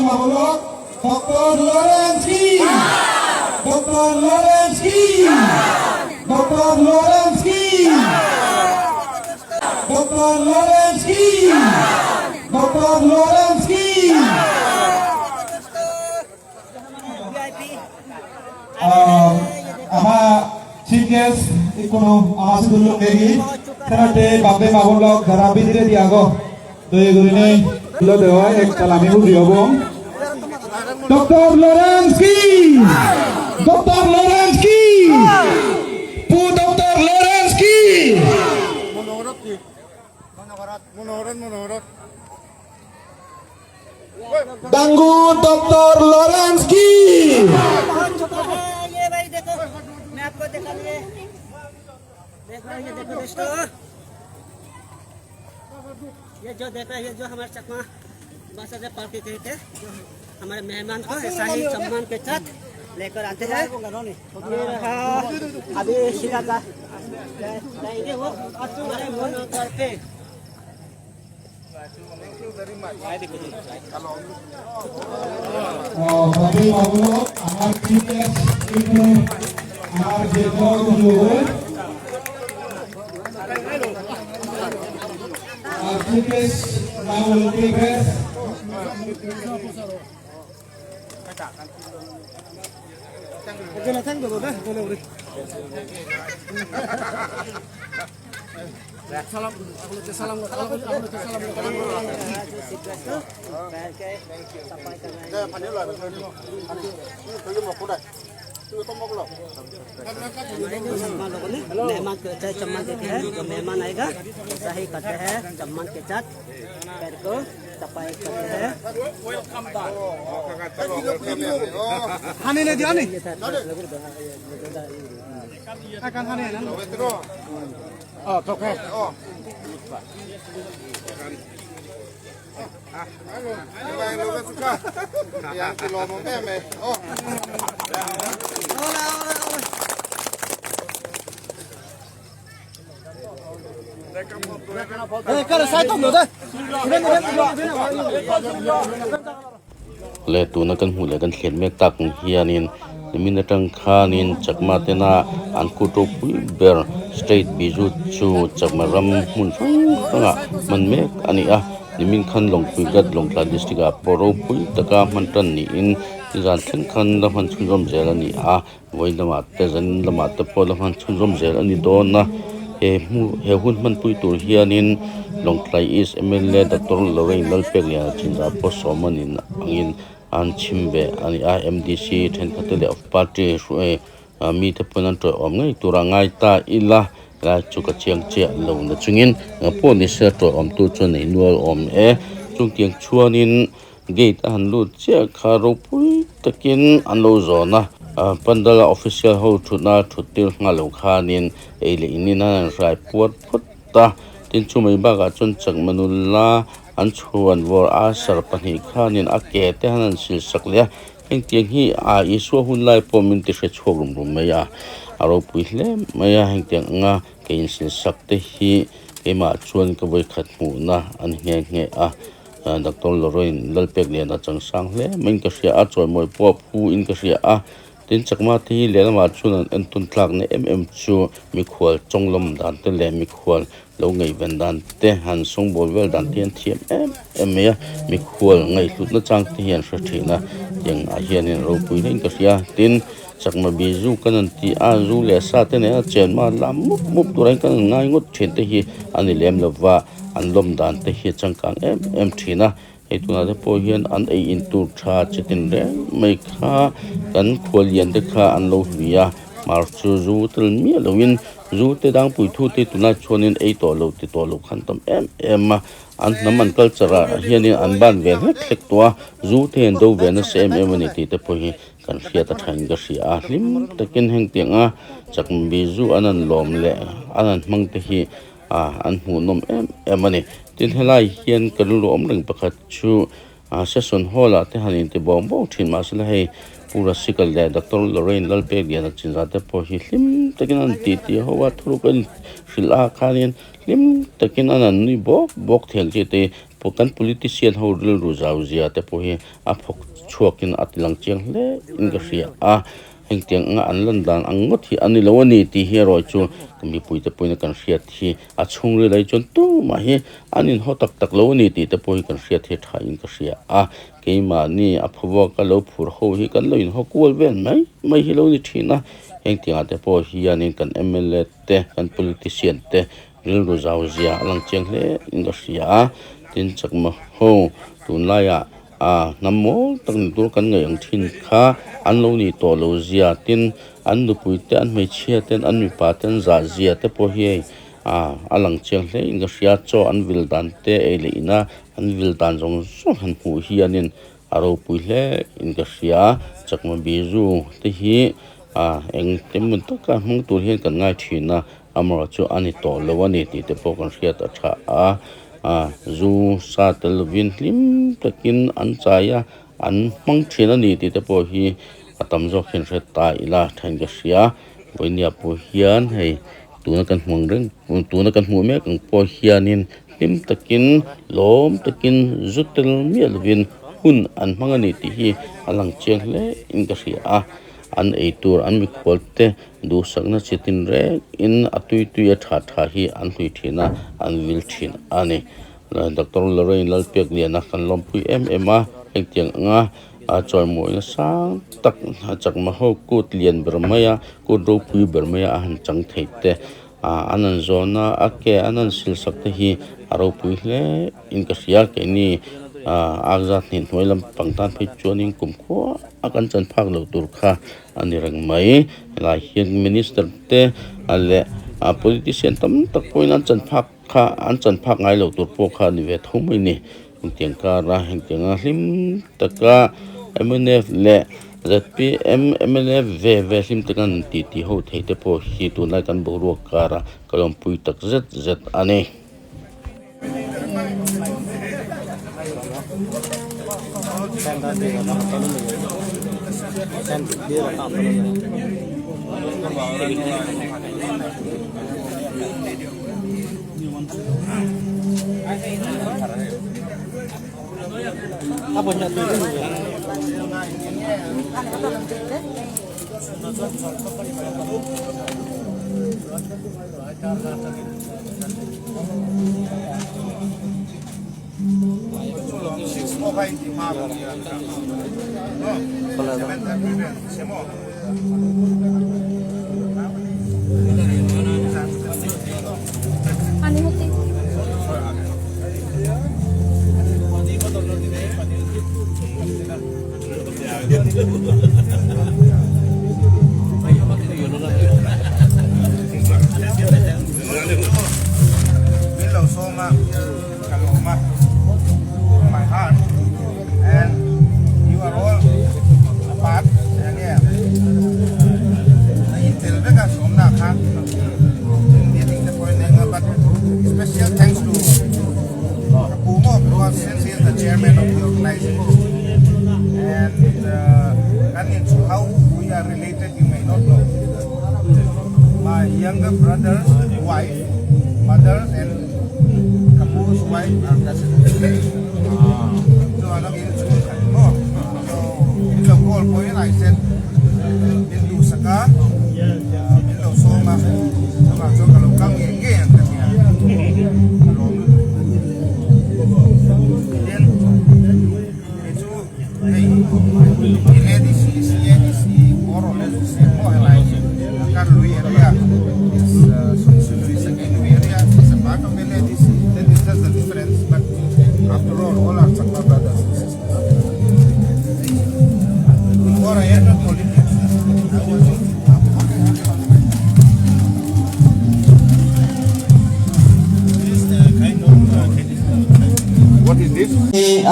Mabulok Doctor Lawrence ki Doctor Lawrence ki Doctor Lawrence ki Doctor Lawrence ki Doctor Lawrence ki আমাৰ chief guest কোনো আমার দুলুক দেখি সেনাতে বাপে মাবুলক যারা বিদিরে দিয়া গো দই করি নেই দেওয়া এক তাল আমি বুঝি হব। ডক্টর লরেন্স কি ডক্টর লরেন্স কি পু ডক্টর লরেন্স কি ডাঙ্গু ডক্টর লরেন্স কি बहुत चुका है ये भाई। देखो, मैं आपको दिखा दिए, देखो, ये देखो दोस्तों, ये जो देखो, ये जो हमारे चकमा भाषा से पार्टी के थे, जो हमारे मेहमान को ऐसा ही सम्मान के साथ लेकर आते हैं। ये रहा, अभी शिला का जाएंगे वो हमारे मनोहर पे। বাপে মাবুলক আমার চিফ গেস্ট আমার যে chief guest chief guest लोगों ने मेहमान को अच्छा सम्मान देते हैं। जो मेहमान आएगा, ऐसा ही करते हैं, सम्मान के साथ पैर को सफाई करते हैं। Le tuna kan hmuh leh kan thlen mek tak ang hianin nimin atang khanin chakma tena an kut ropui ber state biju chu chakma ram hmun hrang hrangah hman mek a ni a. Nimin khan Lawngpui gat Lawngtlai district ah pawh ropui taka hman tan niin zan thleng khan la hman chhunzawm zel a ni a. Vawi lamah te zan lamah te pawh la hman chhunzawm zel a ni dawn a. He hmu he hun hmanpui tur hianin Lawngtlai East M_L_A Doctor Lorraine Lalpekliana chinzah pawh sawm a nin angin an chhim ve a ni a. M_D_C thenkhat te leh of party mi te pawn an tawih awm ngei tura ngai ta ila lai chu ka chiang chiah lo na chungin pawh ni se tawih awm tu chuan nei nual awm e. Chung tiang chuanin gate a han lut chiah kha ropui takin an lo zawn a, pandal a official ho thutna thut tir nghal lo khanin ei leh in in an hrai puat phawt ta. Tin chu mai bakah chuan chakma nula an chhuan vawr a sar pahnih khanin a ke te han an sil sak leh a. Heng tiang hi a Isua hun lai pawh min ti hre chhuak rum rum mai a, a ropui hle mai a. Heng tiang anga ke in sil sak te hi keimah chuan ka vawi khat hmuhna an nghe nghe a. Doctor Lorraine Lalpekliana changsang hle maiin ka hria a, chawimawi pawh a phu in ka hria a. Tin chakma te hi lehlamah chuan an entawn tlakna em em chu mikhual chawnglawm dan te leh mikhual lo ngaihven dan te han sawngbawl vel dan te hi an thiam em em mai a. Mikhual ngaihhlutna chang te hi an hre thin a, tiang ah hianin ropui hle in ka hria. Tin chakma biju kan an ti a, zu leh sa te nena chen ma lam mup mup tur ain kan an ngai ngawt thin te hi a ni lem lova, an lawm dan te hi a changkang em em thin a. Hei tunah te pawh hian an ei in tur tha chitin reng mai kha kan khualian te kha an lo hlui a, mar chu zu tel miah loin zu te dangpui thu te tunah chuanin ei tawh lo ti tawh lo khan tam em em a, an hnam an culture ah hianin an ban ve hlek hlek tawh a, zu te hian do ve nasa em em a ni tih te pawh hi kan hriat a thain ka hria a. Hlim takin heng tianga chakmi zu an an lawm leh an an hmang te hi an hmuhnawm em em a ni. Tin helai hian ka rilru awm reng pakhat chu session hall ah te han inti bawng bawng thin mahse hei Pu Rasika leh Doctor Lorraine Lalpekliana chinzah te pawh hi hlim takin an tih tih ho a, thuruk an hrilh a khanin hlim takin an an nui bawk bawk thei ang chi te. Kan politician ho rilru zau zia te pawh hi a phawk chhuakin a ti lang chiang hle in ka hria a, hengtiang anga an lan dan ang ngawt hi a ni lo a ni tih hi erawh chu mipui te pawhin kan hriat hi a chhungril ah hi chuan tumah hi an inhaw tak tak lo a ni tih te pawh hi kan hriat hi tha in ka hria a, keimahni a phawvuak a lo phur ho hi kan lo inhaw kual vel mai mai hi lo ni thin a, hengtiang ah te pawh hianin kan mla te kan politician te Rilru zau zia a lang chiang hle in ka hria a, tin chakma ho tunlaiah a hnam mawl tak ni tur kan ngaih ang thin kha an lo nih tawh lo zia, tin an nupui te an hmeichhia ten an mipa te an zah zia te pawh hi hei a a lang chiang hle in ka hria a, chaw an vil dan te ei leh ina an vil dan zawng zawng han hmuh hianin a ropui hle in ka hria a, chakma bizu te hi a eng emaw taka hmang tur hian kan ngai thin a. Amarawh chu a ni tawh lo a ni tih te pawh kan hriat a tha a, a zu sa tel lovin hlim takin an chai a, an hmang thin a ni tih te pawh hi a tam zawk hian hre ta ila thain ka hria. Vawinia pawh hian hei tuna kan hmuh ang reng tuna kan hmuh mek ang pawh hianin hlim takin lawm takin zu tel miah lovin hun an hmang a ni tih hi a lang chiang hle in ka hria a. An ei tur an mikhual te duhsakna chi tin reng in a tui tui a tha tha hi an hlui thin a, an vil thin a ni. Doctor Lorraine Lalpiakliana kan lawmpui em em a, hengtiang anga a chawimawina sang tak chakma ho kut lian ber mai a, kut ropui ber mai a a han chang thei te, an han zawn a, a ke an han silsak te hi a ropui hle in ka hria keini ak zat hnih hnuai lampang tan phei chuanin kumkhua a kan chan phak loh tur kha a ni reng mai helai hian minister te leh politician tam tak pawhin an chan phak kha an chan phak ngai loh tur pawh kha a ni ve tho mai a ni. Hengtiang kara hengtianga hlim taka mnf leh zpm mla ve ve hlim taka an tih tih ho theih te pawh hi tunlai kan boruak kara ka lawmpui tak zet zet a ni.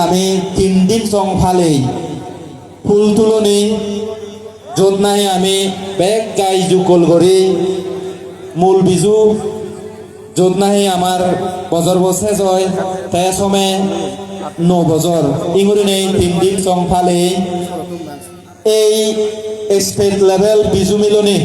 আমি তিনদিন চং ফালেই ফুল তুলনি য'ত নাই আমি বেগ গাই জুকল কৰি মূল বিজু য'ত নাহি আমাৰ বজৰ বসে জয় তে সমে ন বজৰ ইংৰি নেই তিনদিন চং ফালেই এই স্টেট লেভেল বিজু মিলনী।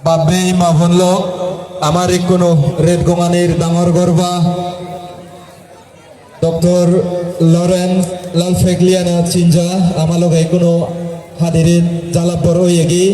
বাবে মাভনলক আমাৰ কোনো ৰেড গঙানিৰ ডাঙৰ গৰ্বা ডক্টৰ লৰেন্স লালফেগলিয়ানা চিনজা আমালোক কোনো হাদিরিন জালাপর ওয়েগি।